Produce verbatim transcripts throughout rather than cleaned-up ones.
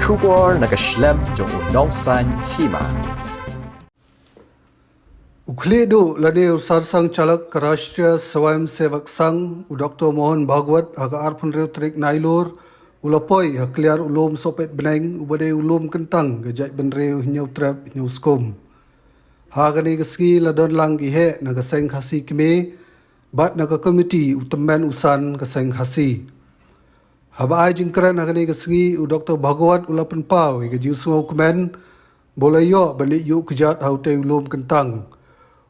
Khubor na ka shlem jong u nongsaiñ hima. U khlieh duh lane u sarsang chalag ka Rashtriya Swayamsevak Sangh, u Doktor Mohan Bhagwat, ha ka arphew hynriew tarik Nailur, u la poi ha kliar u lum sohpet bneng, uba dei u lum kyntang ka jaitbynriew Hynñiewtrep Hynñiewskum. Ha kane ka sngi la don lang ki heh na ka seng Khasi Kmie bad na ka komiti u tymmen u san ka seng Khasi. Haba ai jingkren ha kane ka sngi, u Doktor Bhagwat u la pynpaw ïa ka jingsngewkmen ba u la ïoh ban leit ïuh kjat ha utei u lum kyntang.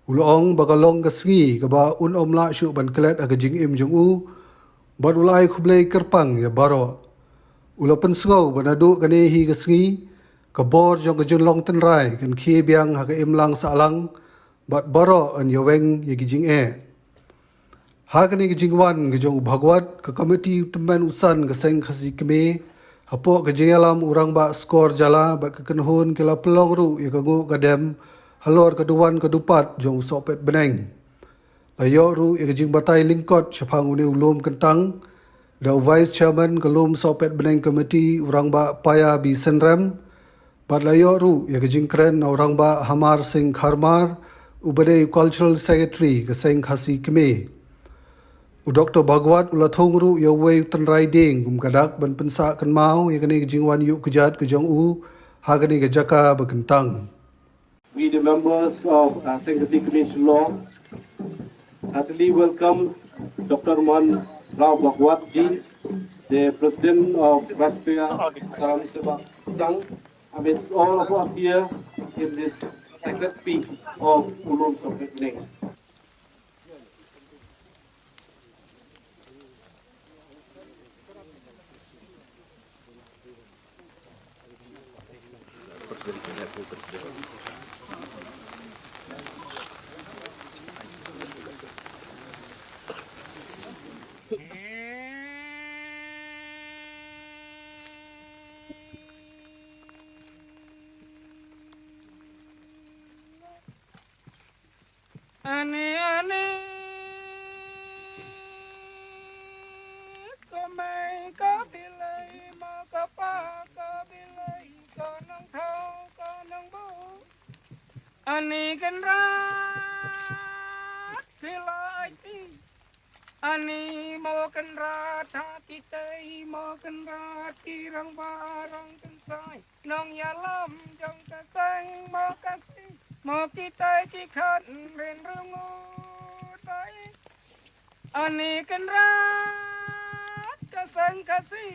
U la ong ba ka long ka sngi kaba un ym lah shuh ban klet ha ka jingim jong u, bad u la ai khublei kyrpang ïa baroh. U la pynsngew ba naduh kane hi ka sngi, ka bor jong ka jinglong tynrai kan khie biang ha ka imlang sahlang, bad baroh yn ïaweng ïa ki jingeh. Ha kane ka jingwan ka jong u Bhagwat, ka komiti u tymmen u san ka seng Khasi Kmie, hapoh ka jingïalam u Rangbah Skor Jala bad ka kynhun, ki la pynlong ruh ïa ka nguh ka dem halor ka duwan ka dupat jong u sohpet bneng. La ïoh ruh ïa ka jingbatai lyngkot shaphang une u lum kyntang da u Vice Chairman ka lum sohpet bneng committee, u Rangbah Paya B Synrem, bad la ïoh ruh ïa ka jingkren na u Rangbah Hamar Singh Kharmar, uba dei u Cultural Secretary ka seng Khasi Kmie. U Doktor Bhagwat u la thung ruh ïa uwei u tynrai dieng kum ka dak ban pynsah kynmaw ïa kane ka jingwan ïuh kjat ka jong u ha kane ka jaka ba kyntang. We, the members of, uh, Seng Khasi Kmie Shillong, heartily welcome Doctor Mohan Rao Bhagwat ji, the President of Rashtriya Swayamsevak Sangh, amidst all of us here in this sacred peak of u lum sohpet bneng. Ani, ani, ka mei ka bilei, ma ka pa ka bilei, ka nang thau ka nang bu. Ani Kynrad, phi la ai ti. Ani Mo Kynrad ha kitei, Mo Kynrad ki rangbah rangkynsai, nongïalam jong ka seng Mo Khasi, Mo kitei ki khat rin rngut bai. Ani Kynrad ka seng Khasi,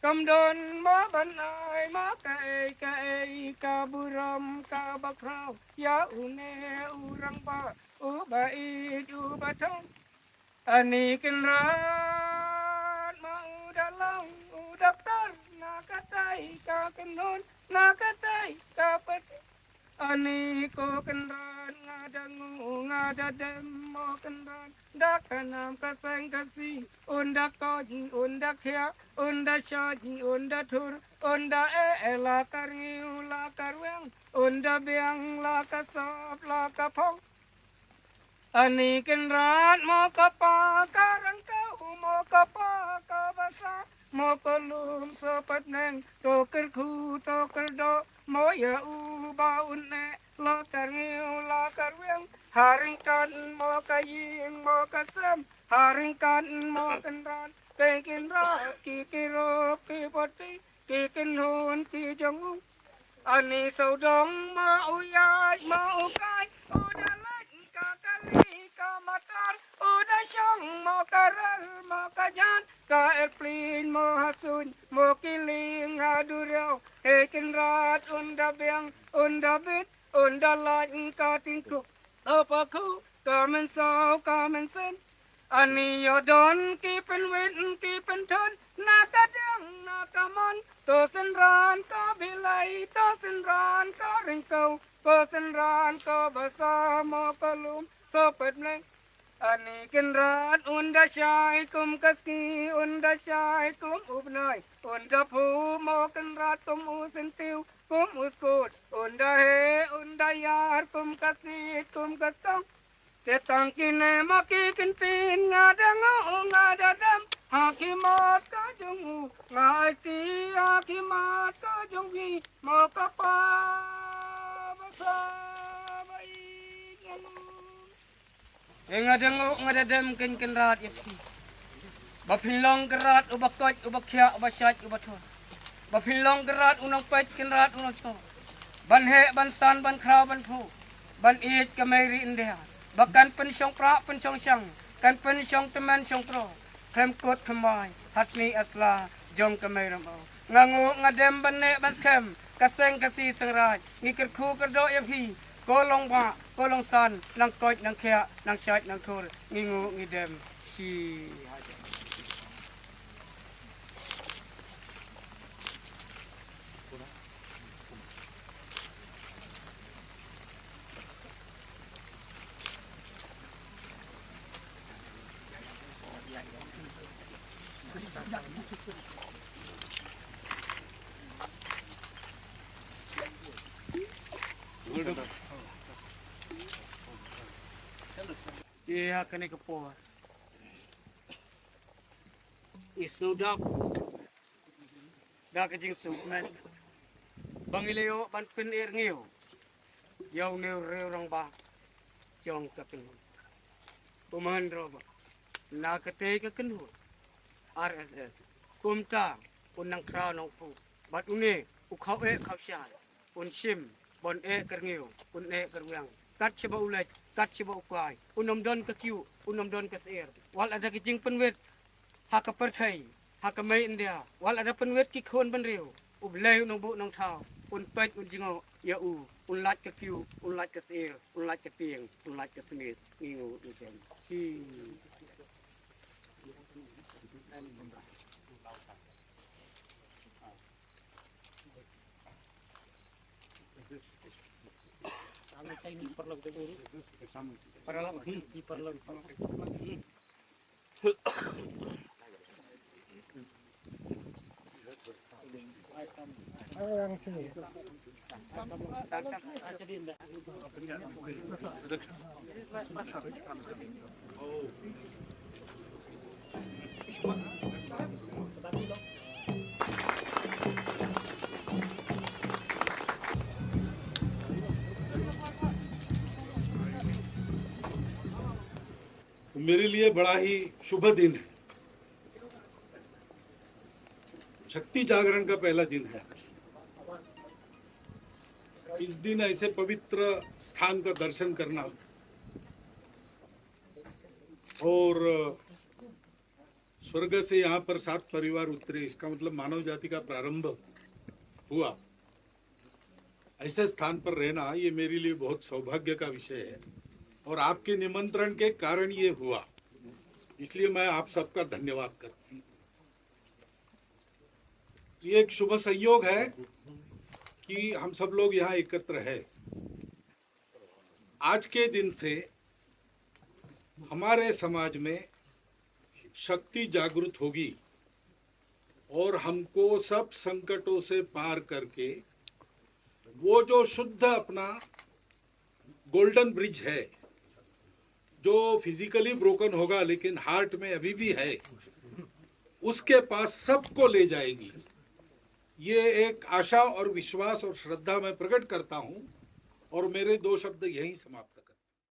kam don mo ban ai mo kaei kaei, ka burom kaba khraw ïa une u rangbah uba ïeit uba thong. Ani Kynrad ma u da long u doktor, na katei ka kynhun, na katei ka party. Ani ko Kynrad nga da nguh nga da dem mo Kynrad, da ka nam ka seng Khasi, un da koit un da khiah, un da shait un da thur, un da eh eh la ka rngiew la ka rwiang, un da biang la ka sop la ka phong. Ani Kynrad mo ka pa ka rangkau, mo ka pa ka basa, mo ka lum sohpet bneng, to kyrkhu to kyrdoh, mo ïa u ba un eh, la ka rngiew la ka rwiang, ha ryngkat mo ka ïing mo ka sem, ha ryngkat mo Kynrad, teng Kynrad ki kirop ki boti, ki kynhun ki jong u. Ani sawdong ma u ïaid ma u kai, u da leit ka kali ka matar, u da shong ma ka rel ma ka jan, ka airplane ma ha suiñ, ma ki lieng ha duriaw. Hei Kynrad un da biang, un da bit, un da lait ka tingkuk. Apa khu ka mynsaw ka mynsiem. Ani ïoh don ki pynwit ki pynthut, na ka diang na ka mon, to synran ka bilei, to synran ka ryngkew, to synran ka basa, mo ka lum sohpet bneng. Ani Kynrad un da shai kum ka sngi, un da shai kum u bnai, un da phuh mo Kynrad kum u syntiew, kum u skud, un da heh un da ïar kum ka sit kum ka skong. Te tang kine ma ki kyntien nga da nguh nga da dem, ha ki mat ka jong u nga aiti ha Ki mata jong phi, ma ka pa ba sa ba i jong. Nga da nguh nga da dem kein Kynrad ïa phi. Ba phin long Kynrad uba koit uba khiah uba shait uba thor. Ba phin long Kynrad u nongpeit Kynrad u nongthoh. Ban heh ban san ban khraw ban phuh. Ban ïeit ka mei ri India. Ba kan pynshong prah pynshong shang. Kan pynshong tymmen shong pro. Khlem kut khlem wai. Hatni asla jong ka mei Ramew. Nga nguh nga dem ban neh ban skhem. Ka seng ka si seng raij. Ngi kyrkhu kyrdoh ïa phi. Ko long bah, ko long san, nang koit nang khiah, nang shait nang thor, ngi nguh ngi dem. Shi hajar. Ïa kane ka por i sngewdap da ka jingsngewkmen ba ngi la ïoh ban pynïar ngiew ïa une u riew rangbah jong ka kynhun. Kumne ruh ba na katei ka kynhun R S S kumta u nongkhraw nongphuh bad une u khaw eh khaw shai un shim ban eh kyrngiew un eh kyrwiang. Kat shaba u leit kat shaba u kai un ym don ka kyiuh un ym don ka syier. Wat la da ka jingpynwit ha ka pyrthei ha ka mei India, wat la da pynwit ki khun bynriew, U Blei u nongbuh nongthaw un peit un jngoh ïa u, un lait ka kyiuh un lait ka syier un lait ka tieng un lait ka smiej. Ngi nguh ngi dem. Shi. मेरे लिए बड़ा ही शुभ दिन है। शक्ति जागरण का पहला दिन है। इस दिन ऐसे पवित्र स्थान का दर्शन करना और स्वर्ग से यहाँ पर सात परिवार उतरे, इसका मतलब मानव जाति का प्रारंभ हुआ। ऐसे स्थान पर रहना ये मेरे लिए बहुत सौभाग्य का विषय है और आपके निमंत्रण के कारण ये हुआ, इसलिए मैं आप सबका धन्यवाद करता हूँ। ये एक शुभ संयोग है कि हम सब लोग यहाँ एकत्र हैं। आज के दिन से हमारे समाज में शक्ति जागृत होगी और हमको सब संकटों से पार करके वो जो शुद्ध अपना गोल्डन ब्रिज है, जो फिजिकली ब्रोकन होगा लेकिन हार्ट में अभी भी है, उसके पास सबको ले जाएगी। ये एक आशा और विश्वास और श्रद्धा मैं प्रकट करता हूँ और मेरे दो शब्द यहीं समाप्त